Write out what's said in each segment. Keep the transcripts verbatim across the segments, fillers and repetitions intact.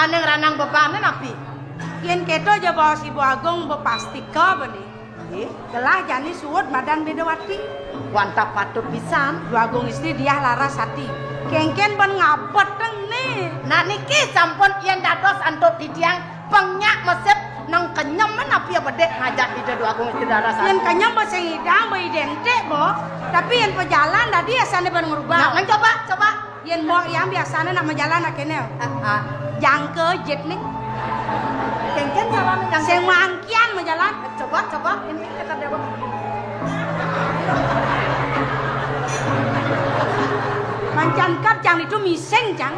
Ning ranang bebané napi? Yén kéto ja baos Ibu Agung bepastika bani. Nggih. Gelah jani suud madan Bédawati. Wantah patut pisan. Ibu Agung Istri diah laras ati. Kéngkén ban ngabet né. Nah niki sampun yén dados antuk titiang pang nyak mesip nang kenyem napi bedik ngajak Ida Déwa Agung Istri laras ati. Yén kenyem ba sing idang ba identik, Bo. Tapi yén pajalan dadi asané ban ngrubah. Nah, ngan coba, coba. Yén mbok yang biasané nak majalan nak kéné. Ah, ah. Jangka jit nih. Kéngkén carané jangka. Sing mangkian majalan. Coba, coba, ini kata Déwa. Mancan kat cang itu mising cang.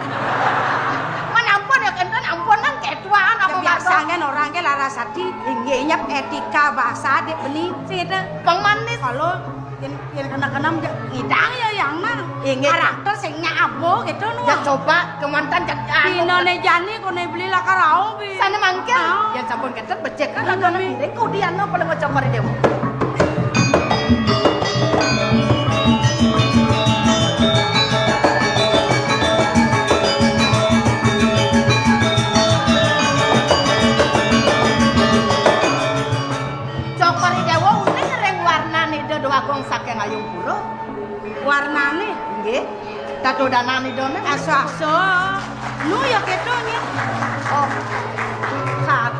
Man ampun ya kénten ampun nang ketuaan apa biasa kan orang ke laras ati. Inggih nyep etika bahasa dek beni sing itu. Pang manis. Kalau Yén, yén kena-kena ngidang ya yang mah. Inggih. Karakter sing nyak abo gitu nu. Ya coba kemantan cek anu. Dinoné jani koné beli lakar rauh bi. Sané mangkin. Ah. Yén sampun kénten becik kan lakar ngiring kudian no paling ngocok mari déwa. Cokor I Déwa uning ring warnané Ida Déwa Agung saking Ayung Pura. Warnané? Nggih. Tatodanan Idané? Asa-asa. Nu ya kéto nggih. Oh. Kat.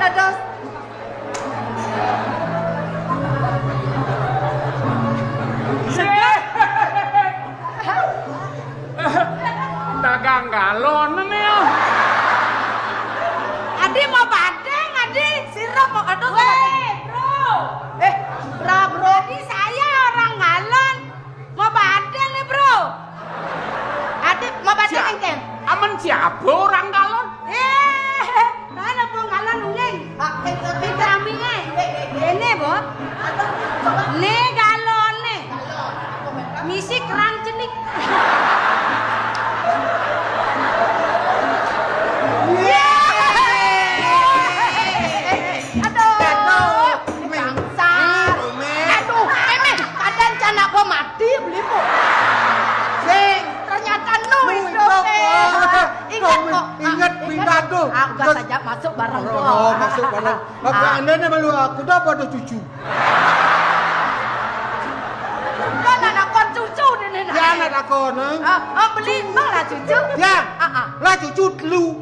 Dados Dagang galon nih. Adi mau badeng, Adi. Sirup mau, aduh. Weh, bro. Eh, bra, bro. Adi saya orang galon. Mau badeng nih, bro. Adi mau badeng. Sia-, engken. Amen siapa orang galon? Eh, mana pun galon uning. Ah, eh, eh, eh. Kami, eh. Eh, eh, eh. Ini, Bo. Aduh, coba. Nih galon nih. Galon. Misi kerang cenik. Yeay. Aduh. Aduh. Bangsat. Aduh, Mémé, kadén can apa mati beli, Bu. Sing. Ternyata nu hidup, eh. Ingat kok. Ingat, ah, ingat. Pindah tuh. Ah, enggak saja masuk bareng kok. Oh, masuk bareng. Apa andainya malu aku dah pada cucu. Kan anak kon cucu nih, nih. Ya, anak aku, nah. Ah, ah, beli emang lah cucu. Ya. Ah, ah. Lah cucu telu.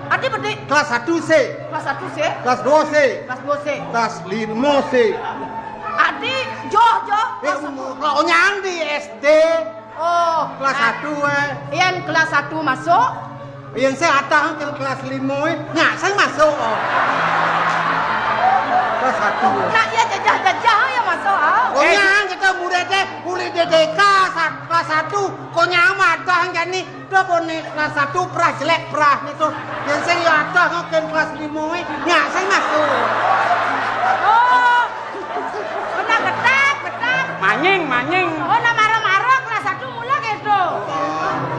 Adi bedik. Kelas satu C. Kelas satu C. Kelas dua C. Kelas dua C. Kelas lima C. Adi joh, joh. Eh, kelas satu. Kok nyang di S D. Oh, kelas satu, eh. Yén kelas satu masuk? Yén saya atah ke kelas lima, eh. Nyak, saya masuk, oh. Kelas satu, eh. Nak ya jajah-jajah ya masuk, ah. Oh, nyang kita murid, eh, mulai D D K, sa-, kelas satu. Kok nyang atah jani, dah boné kelas satu, prah jelek, prah, gitu. Yén saya ya atah ke kelas lima, eh. Nyak, saya masuk. Oh. Oh, nak betap, betap. Manying, manying. Oh, nak mara-mara kelas satu mula gitu.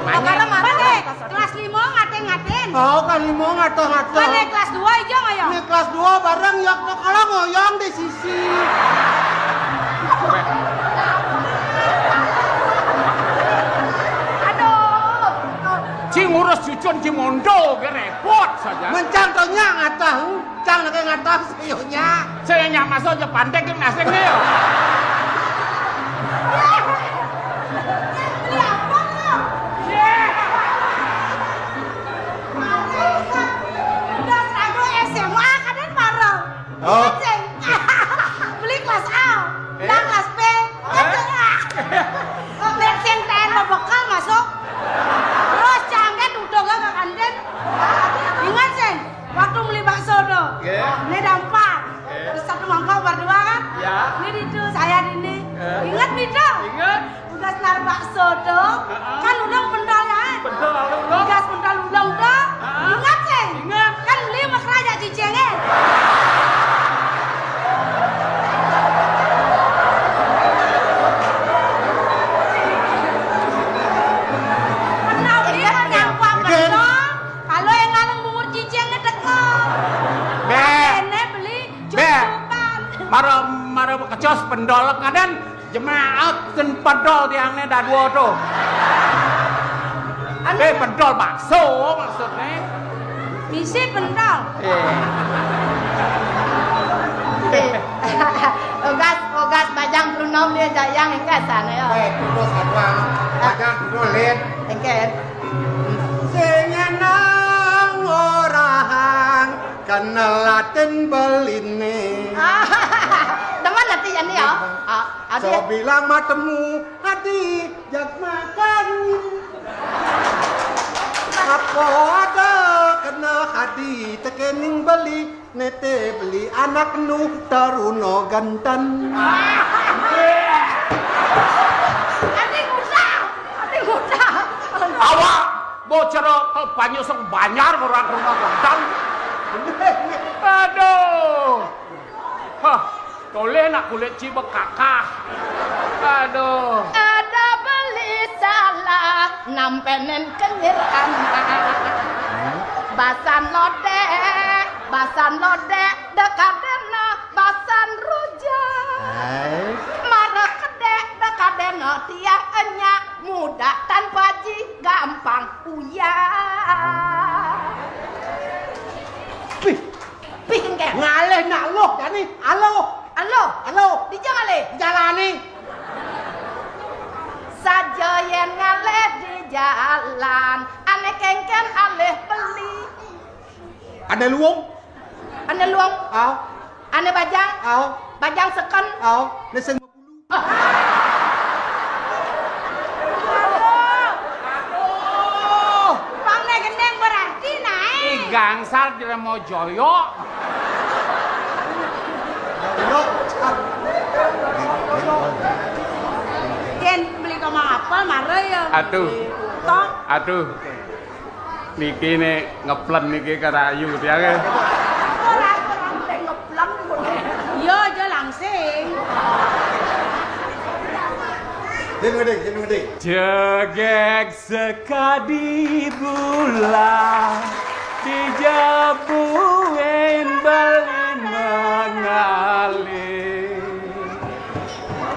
Manying. Mara-mara kelas satu. Kelas lima ngaten-ngaten. Oh, kelas lima ngaten-ngaten. Mana kelas dua aja nggak ya? Ini kelas dua bareng ya, kalau ngoyong di sisi. Aduh. Ci ngurus cucun, ci mondo, ge repot saja. Mencang to nyak ngatah, hmm? Cang lagi ngatah, sayonya. Sayonya masuk aja pantek yang nasing nih, ya. Beli apa lo? Udah seragu S M A, kadén parah. Oh. Céng. Beli kelas A, eh? Nah, kelas B. Eh? Aduh, ah. Kok bék sing taén bebekel masuk. Terus cangkét udah gak ke kantin. Ingat, Céng, waktu beli bakso tuh. Nggih. Ini ada empat. Nggih. Terus satu mangkok berdua kan? Ya. Ini di itu, saya di ini. Eh. Ingat, Bito? Ingat. Tugas nar bakso to, heeh, kan ulung pentol ya? Pentol, ulung. Tugas pentol ulung to. Heeh. Ingat sih? Ingat. Kan beli mesra jak cicingnya. Pernah beli, ingat, nyangkua, ingat, pentol. Kalau yang ngaleng bungur cicingnya teko. Bé. Ini beli, bé, cucupan. Mara, mara kecos pentol kadén. Jemaat sing pedol tiange dadua to. Anu, eh, pedol bakso maksudne. Misi pentol. Eh. Eh. Ogas, ogas bajang Bruno beli jayang engke sane ya. Eh, terus apa? Bajang Bruno lin. Engke. Sing nang orahang kenelaten beline. Teman nanti ya nih ya. Ah, ada. So bilang matemu hadi jag makan. Apa ada kena hadi tekening beli, nete beli anak nu taruno gantan. Ati ngucap, ati ngucap. Awak bocor banyu sok banjar orang rumah gantan. Aduh. Hah, toleh nak kulit cibek kakah. Aduh. Ada beli salah, nampenen kenyir anak. Basan lodek, basan lodek, dekadena, basan rujak. Hai. Mara kedek, dekadena, tiang enyak, muda tanpa ji, gampang uyak. Wih, Pih engke. Ngalih nak luh jani, aluh. Aluh. Aluh. Dija ngalih? Jalani. Saja yen ngalih di jalan, ane kengken alih beli. Ane luung? Ane luung? Au. Ane bajang? Au. Bajang seken? Au. Ne sing Aduh. Pang ne gendeng berarti nae. Ih, gangsal Jremo Joyo. Yen beli koma apel mare ya. Aduh. Toh? Aduh. Niki nek ngeplen niki kerayu tiange. Ora, ora, nek ngeplen kok. Iya, aja langsing. Yen ngeding, yen ngeding. Jegeg sekadi bulan dijabuin beli mengalih.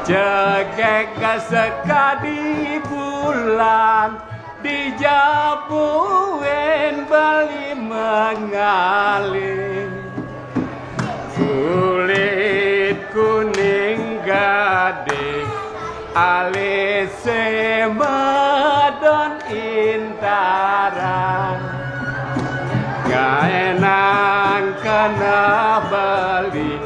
Jegeg sekadi bulan dijabuin beli mengalih. Kulit kuning gading, alise madon intaran. Ngaenang kena beli,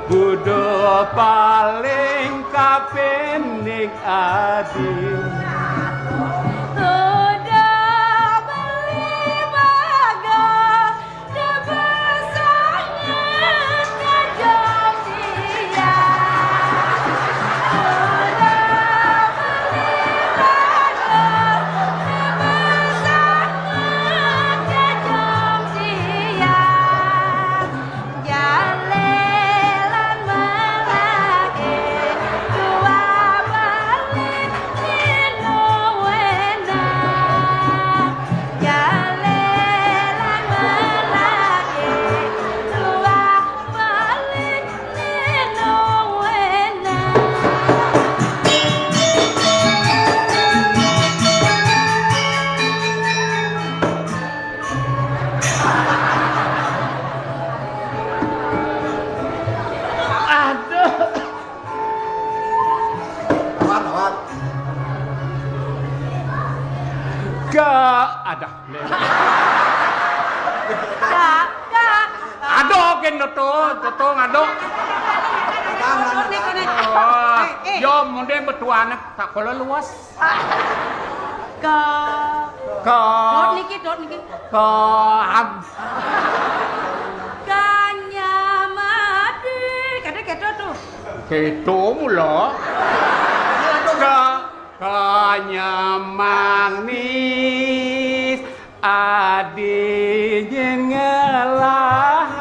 budo paling kapining adi. Udah beli bago, Aduh. Awan, awan. Ke, ada. Kak, kak. Ado ken doto, doto ngado. Nek, nek. Oh, eh, eh. Yo, munde betuane tak kala luas. Ke. Ke. Dot niki, dot niki. Ke am. Kanyamadi. Kade keto tuh. Keto mula. Ke. Kanyamanis adi ngelahan.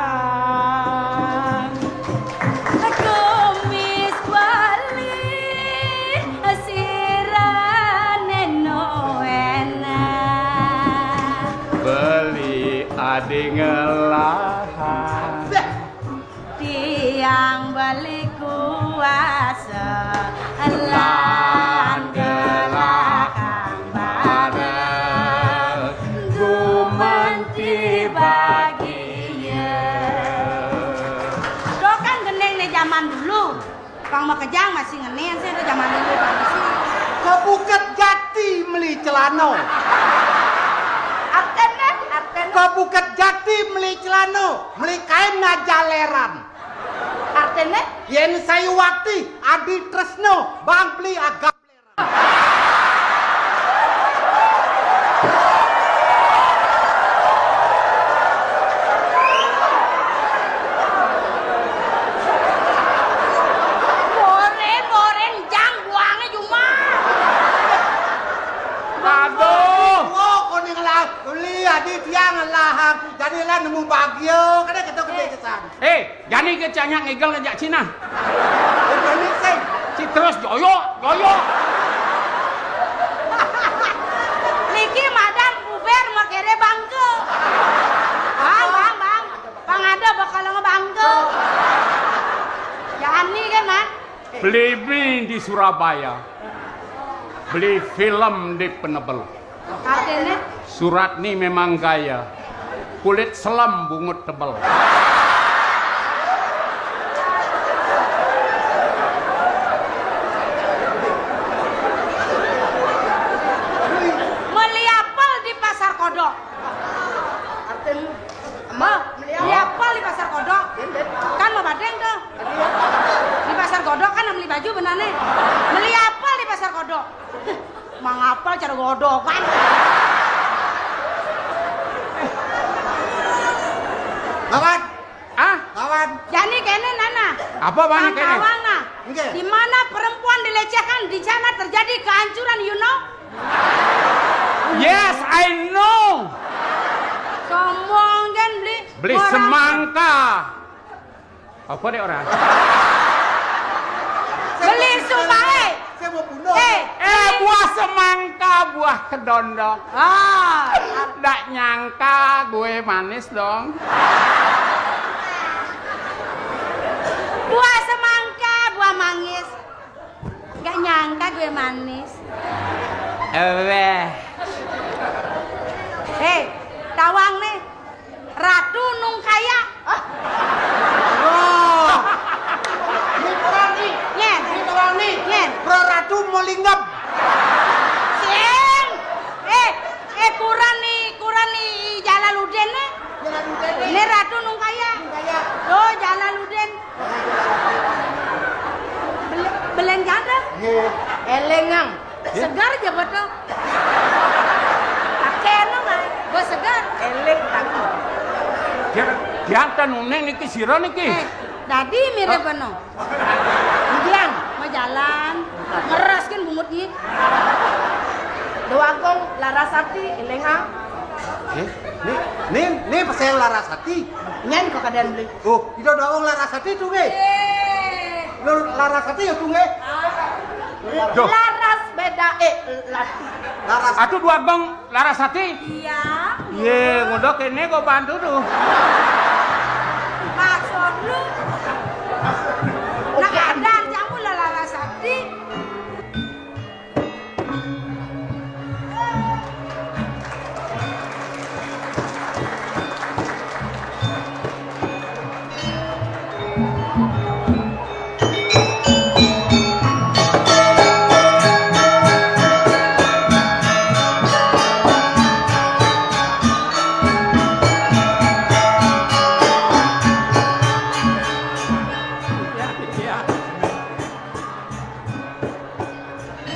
Kumis bali sirane no enak. Beli adi ngelahan. Tiang beli kuasa Lan gelah kang bareng gumenti bagia. Do kan gending né jaman dulu. Pang makejang masih ngené sih, do jaman dulu pang sih. Ke Bukit Jati meli celana. Artiné, artiné. Ke Bukit Jati meli celana, meli kain ngajaleran. Artiné? Yén sayuwakti adi tresna, bang beli agam. Goreng, goreng, jang buangé jumah. Aduh. Oh, kuning lah, beli adi tiang lah, jadi lah nemu bagia, kadang kita gedé kesan. Eh, jani ké cak nyak ngigel jak Cina. Jani sing. Ci terus joyok, joyok. Niki madan puber makéré bangké. Bang, bang, bang. Pang ada bakal ngebangké. Jani kan, Man? Beli mie di Surabaya. Beli film di Penebel. Artiné? Suratni memang gaya. Kulit selem bungut tebel. Meli apel di Pasar Kodok. Artiné? Bang, meli apel di Pasar Kodok. Kan mau badeng tuh. Di Pasar Kodok kan meli baju benané. Meli apel di Pasar Kodok. Mang apel cara godokan. Lawan. Ah? Lawan. Jani kéné, Nana. Apa, Bang, kéné? Tawang, nah. Nggih. Di mana perempuan dilecehkan, di sana terjadi kehancuran, you know? Yes, I know. Sombong kan, beli. Beli semangka. Apa deh orang? Beli semangka. Saya mau bunuh. Eh, eh, buah semangka, buah kedondong. Ah. Ndak nyangka gue manis dong. Buah semangka, buah manggis. Nggak nyangka gue manis. Eh. Hei, tawang nih. Ratu Nungkaya. Oh. Ini orang nih. Nyén. Ini orang nih. Nyén. Pro Ratu Molinggem. Sing. Eh, eh, kuran nih, kuran nih Jalaluddin nih. Jalaluddin nih. Ini Ratu Nungkaya. Nungkaya. Tuh, Jalaluddin. Belen-, belen janda. Nggih. Élingang. Segar aja betul. Pakai anu, Mas. Gua segar. Éling tapi. Dia, dia enten uning niki sira niki. Eh, dadi mirip anu. Bilang. Mau jalan. Ngeres kan bungut nyi. Doagong Larasati, élingang. Eh, ni, ni, ni pasal Larasati. Nyén kok kadén beli. Oh, ida dawang Larasati tuh, nggih. Eh. Lo Larasati ya tuh, nggih. Duh. Laras beda, eh, lati. Laras. Atuh dua gong Larasati. Iya. Yé, ngodok ini kok bantu tuh. Maksud lu? Nah, ada jamu Larasati.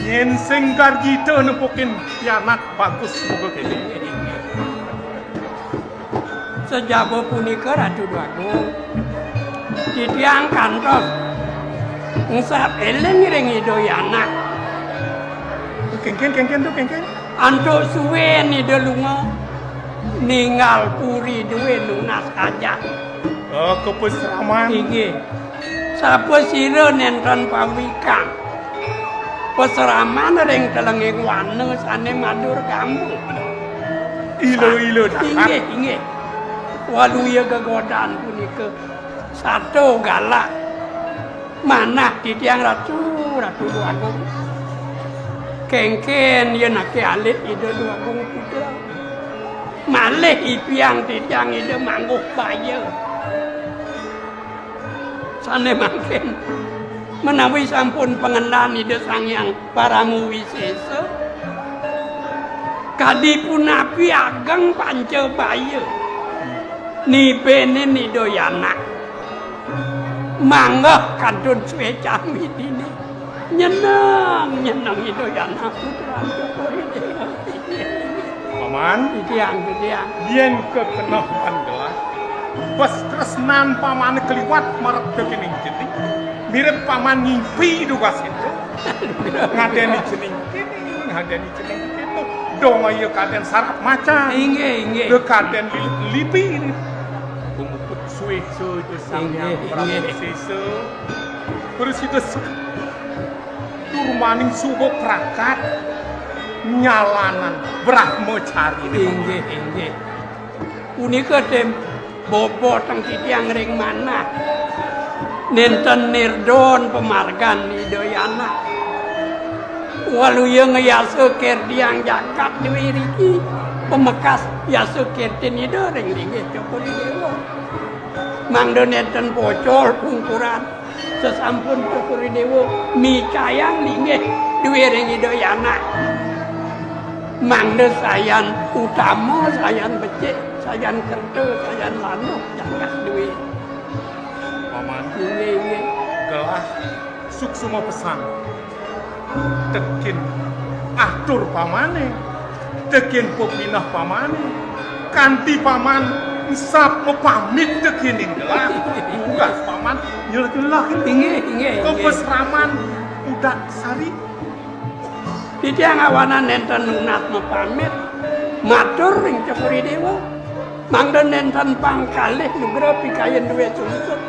Yén sing garjita nepukin pianak bagus muga kéné. Sajaba punika, Ratu Déwagung, titiang kantos engsap éling ring Ida Hyang Anak. Kéngkén, kéngkén to, kéngkén. Antuk suwé Ida lunga, ninggal puri duwé nunas hajat. Oh, kapasraman. Inggih. Sapasira nénten pawikan pasraman ring telenging wana sané madur gama. Ila-ila dahat. Inggih, inggih. Waluya gegodan punika sato galak manah titiang Ratu. Ratu Déwa Agung. Kéngkén yén aké alit Ida Déwa Agung Putra. Malih ipiang titiang Ida mangguh baya. Sané mangkin menawi sampun pangendan Ida Sang Hyang Parama Wisésa, kadi punapi ageng panca baya. Nibénin Ida Yana. Mangga kantun swécan widiné. Nyeneng, nyeneng Ida Yana Putra Cokor I Déwa. Paman, titiang, titiang. Yén kekeneh pan gelah, bes tresnan pamané kaliwat marep tekening jening. Mirip paman ngimpi dugas itu. Ngadéni jening kéné, ngadéni jening kéto. Dong aya kadén sarat macan. Inggih, inggih. Kadén li-, lipi. Pemuput swésa itu Sang Hyang Prabu Sesa. Terus itu se-, durmaning suba prakat nyalanan brahmacari. Inggih, inggih. Punika tem-, bobotang titiang ring manah. Nénten nirdon pamargan Ida Yana. Waluya ngayasa kirtiang jagat duwé riki. Pamekas yasa kirtin Ida ring linggih Cokor I Déwa. Mangda nénten pocol pungkuran. Sasampun Cokor I Déwa micayang linggih duwé ring Ida Yana. Mangda sayan utama, sayan becik, sayan kerta, sayan lanuh jagat duwé. Paman. Inggih, inggih. Gelah suksma pesan. Tekin atur pamané, tekin pepineh pamané, kanti paman ensap mapamit tekining gelah, tugas paman nyelah-nyelah. Inggih, inggih, inggih. Kepesraman udat sari. Titiang awanan nénten nunas mapamit, matur ring Cokor I Déwa. Mangda nénten pang kalih nugra pikayan duwé sungsut.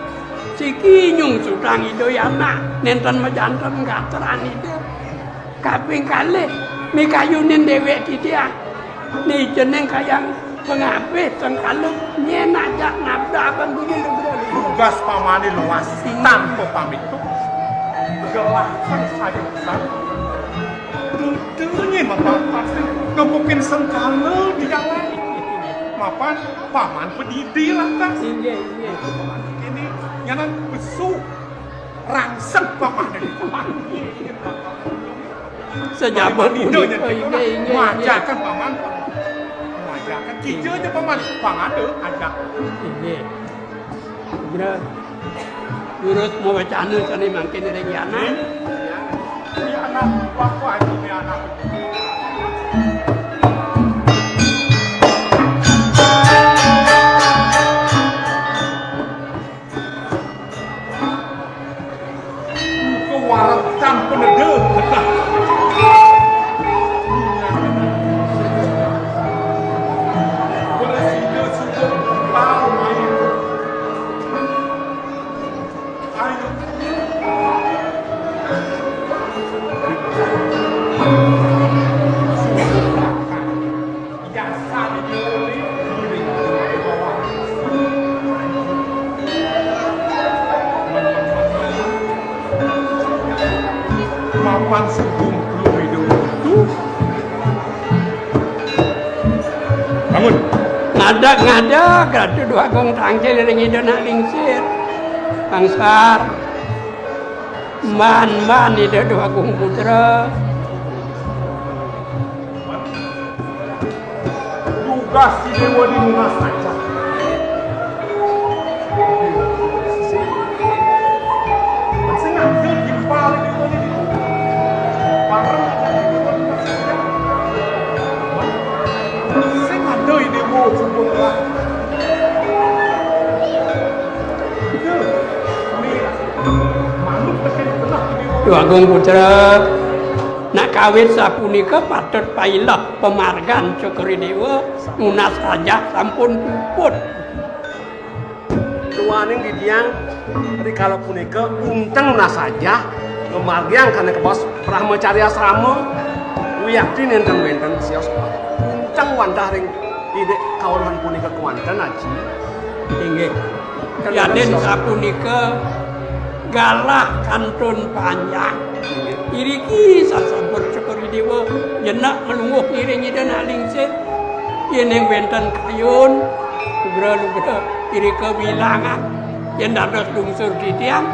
Siki nyungsutang Ida Yana, nénten majanten gatran Ida. Kaping kalih, mikayunin déwék titiang. Ni jeneng kayang pangabih sengkala nyén ajak nabrak abang guni nugra. Tugas pamané luas, tanpa pamit. Gelah sang sayang sang. Duduhné mapan pasti ngepukin sengkala di jalan. Mapan paman pedidi lantas. Inggih, inggih. Paman kini nyanan besu rangsek paman. Sajaba punika, inggih, inggih, inggih. Majakan paman. Majakan kija aja paman. Pangada ajak. Inggih. Sugra, durus mawacana sané mangkin ring yana. Ini anak, apa aja ini anak. Kewaretan penedeng. Presida sudah tahu main. Ayo. Mapan subuh telu hidup itu. Bangun. Ngadag-ngadag, Ratu Déwa Agung tangkil ring Ida nak lingsir. Bangsar. Mban-mban Ida Déwa Agung Putra. Tugas si Déwa di nunas saja. Sing ada timpal di Déwa di. Bareng ada di Déwa di nunas saja. Sing ada di Déwa cukup lah. Itu. Ini manut tekén belah di Déwa. Déwa Agung Putra. Nak kawit sapunika patut paileh pamargan Cokor I Déwa, nunas rajah sampun puput. Duaning titiang rikala punika unteng nunas rajah ngamargiang kane kabaos Brahmacarya Asrama, wiakti nenten wenten sios. Unteng wantah ring Idik kaweruhan punika kewanten, Aji. Inggih. Yadin sapunika galah kantun panjang. Iriki sasampun Cokor I Déwa jenak nglungguh ngiring Ida nak lingsir. Yéning wénten kayun, lugra-lugra irika wilangan. Yén dados lungsur titiang,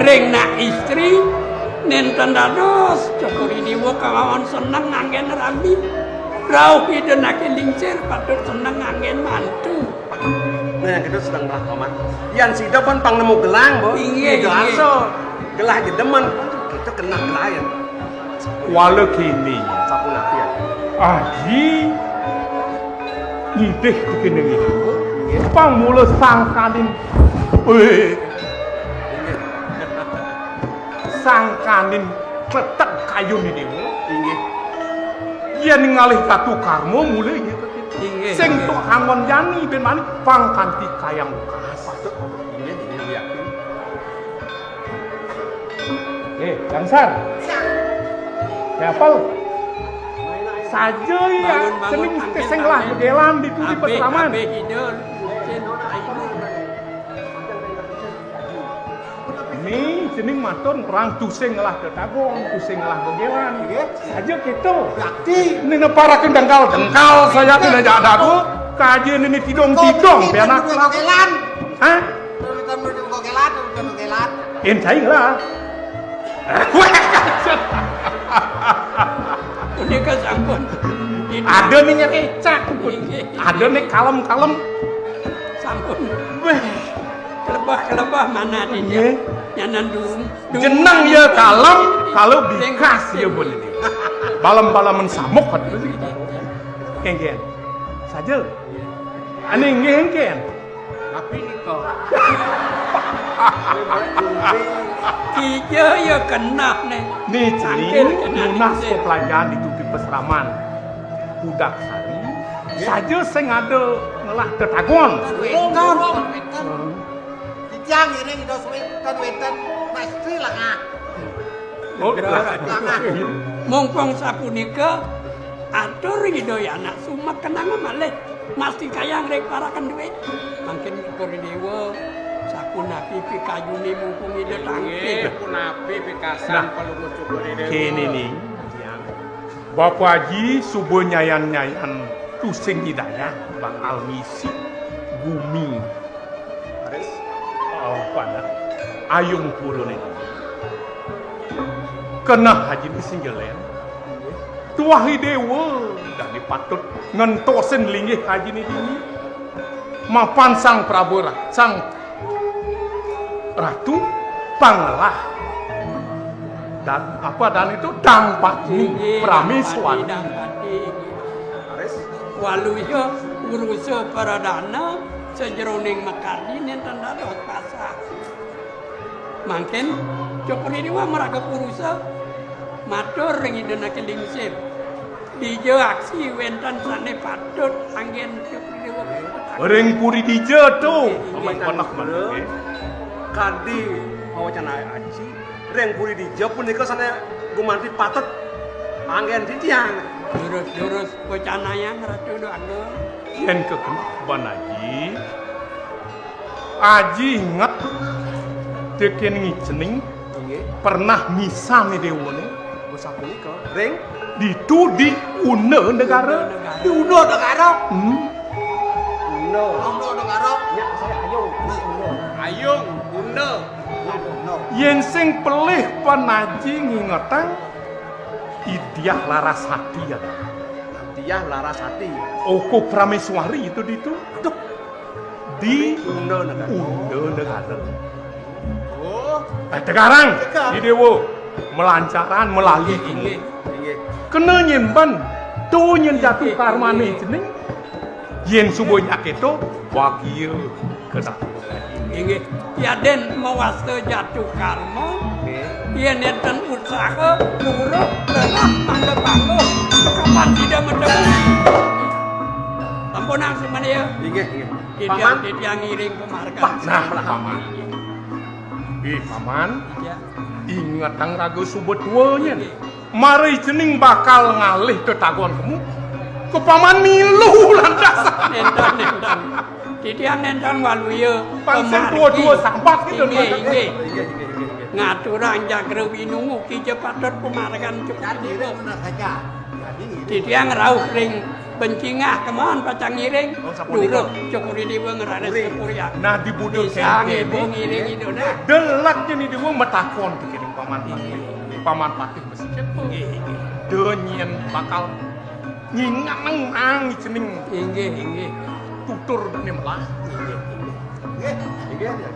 ring nak istri, nénten dados Cokor I Déwa kemawon seneng nganggén rami. Rauh Ida naké lingsir patut seneng nganggén mantu. Nah, yang kita sedang ngelah, Paman. Yan sida pun pang nemu gelang, Bu. Inggih, ida inggih. Arsa. Gelah aja demen. Kita kena gelah ya. Wala kini. Sapunapi ya? Aji. Ngidih dikene ngidih. Inggih. Pang mula sangkanin. Weh. Inggih. Sangkanin kletek kayun I Déwa. Inggih. Yén ngalih Ratu Karma mulih ya. Inggih, sing inggih. Tuk angon jani ben mani pang kanti kayang lukas. Patut, patut. Inggih, inggih, yakin. Eh, Gangsar. Ya, apal? Saja ya, bangun, bangun, cening angkin, sing lah angkin. Begelan di turi. Abih, peseraman. Abih, ida, lucin, ayu. Ni cening matur perang tusing ngelah tetagon, tusing ngelah begelan. Nggih. Saja kita. Bakti. Ini neparaken dengkal-dengkal saya kena jak dago. Kaji ini tidong-tidong pianak. Begelan. Hah? Begelan, begelan. En saya ngelah. Punika sampun. Ada nih nyerecak. Inggih. Ada nih kalem-kalem. Sampun. Weh. Kelebah-kelebah mana di dia? Nggih. Nyanan durung. Jeneng ya kalem, kalau bikas ya boleh. Balem-balemen samuk. Kengken. Saja. Ane nggih kengken. Tapi nika. Kija ya kenah ne. Ni cening nunas peplajaran di tuti peseraman. Budak sari, saja sing ada ngelah tetagon. Weton, weton. Hmm. Titiang ngiring Ida Suwétan wénten mesti lengah. Oh, lengah. Mumpung sapunika, atur Ida ya anak sumekenanga malih mesti kayang ring parakan duit. Mangkin syukur Déwa, sapunapi pikayune mumpung Ida tangkil. Inggih, punapi pikasan. Nah, palungguh syukur Déwa. Kene ning, Bapa Aji suba nyayan-nyayan tusing nyidayah bakal ngisi gumi. Leres. Oh, panak. Ayung purune. Keneh Aji ni sing jelen. Tuah I Déwa dadi patut ngentosin linggih Aji ni dini. Mapan Sang Prabu Ra-, Sang Ratu pangelah. Dan apa dan itu Dang Patni. Inggih, Prameswari. Dang Patni, Dang Patni, inggih. Leres. Waluya urusa pradana sajeroning makardi nénten dados pasah. Mangkin Cokor I Déwa maraga purusa matur ring Ida Naki Lingsir. Dija aksi wénten sané patut anggén Cokor I Déwa. Ring puri dija to? Inggih, inggih. Paman konak maneh. Kadi mawacan aji. Ring puri dija punika sané gumanti patut anggén titiang. Durus-durus wacanayang Ratu Déwa Agung. Yén kekeneban Aji, Aji inget tekén ngicening. Inggih. Pernah misan déwané. Oh, sapunika. Ring? Ditu di Una Negara. Di Una Negara? Hmm. Una. Una Negara. Nyak saya Ayung. Una. Ayung, Una. Una. Yén sing pelih pan Aji ngingetang, I Diah Larasati ya. Diah Larasati. Oko Prameswari itu ditu. Aduh. Di Unda Negara. Unda Negara. Oh. Eh, Tegarang, Tegarang. Di Déwa. Melancaran, melali. Inggih, inggih. Kena nyén ban. To nyén jatuh karmane cening. Yén suba nyak kéto, bagia. Inggih, yadin mawasta jatuh karma, yén nénten usaha, luruh, lelah, mangda pangguh, kapan sida matemu? Sampunang sumaniya. Inggih, inggih. Titiang, Paman. Titiang ngiring pamargi. Nah, Paman. Ih, Paman. Iya. Ingetang raga suba tua nyén. Inggih. Mara cening bakal ngalih tetagon kemu, ka Paman milu lantas. Nénten, nénten. Titiang nénten waluya. Pancén pamargi. Tua-tua sambat gitu, inggih, nénten. Inggih. Inggih, inggih, inggih, inggih. Ngaturang jagra winungu kija patut pamargan Cokor I Déwa. Titiang rauh ring bencingah kemawon pacang ngiring. Oh, sapunika. Duruk Cokor I Déwa ngraris kapurian. Nah, di buda kénkén ibu ngiring Ida, nah. Delak jani Déwa matakon tekening Paman Patih. Paman Patih mesti kéto. Inggih, inggih. Da nyén bakal nginganang mang cening. Inggih, inggih. Tutur dané melah. Inggih, inggih. Inggih, inggih.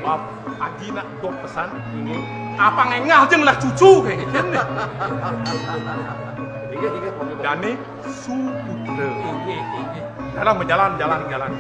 Bab Aji nak dot pesan. Inggih. Apa ngengah jeng lah cucu kayak gitu nih. Inggih, inggih. Dané suputra. Inggih, inggih. Dalam berjalan, jalan, jalan.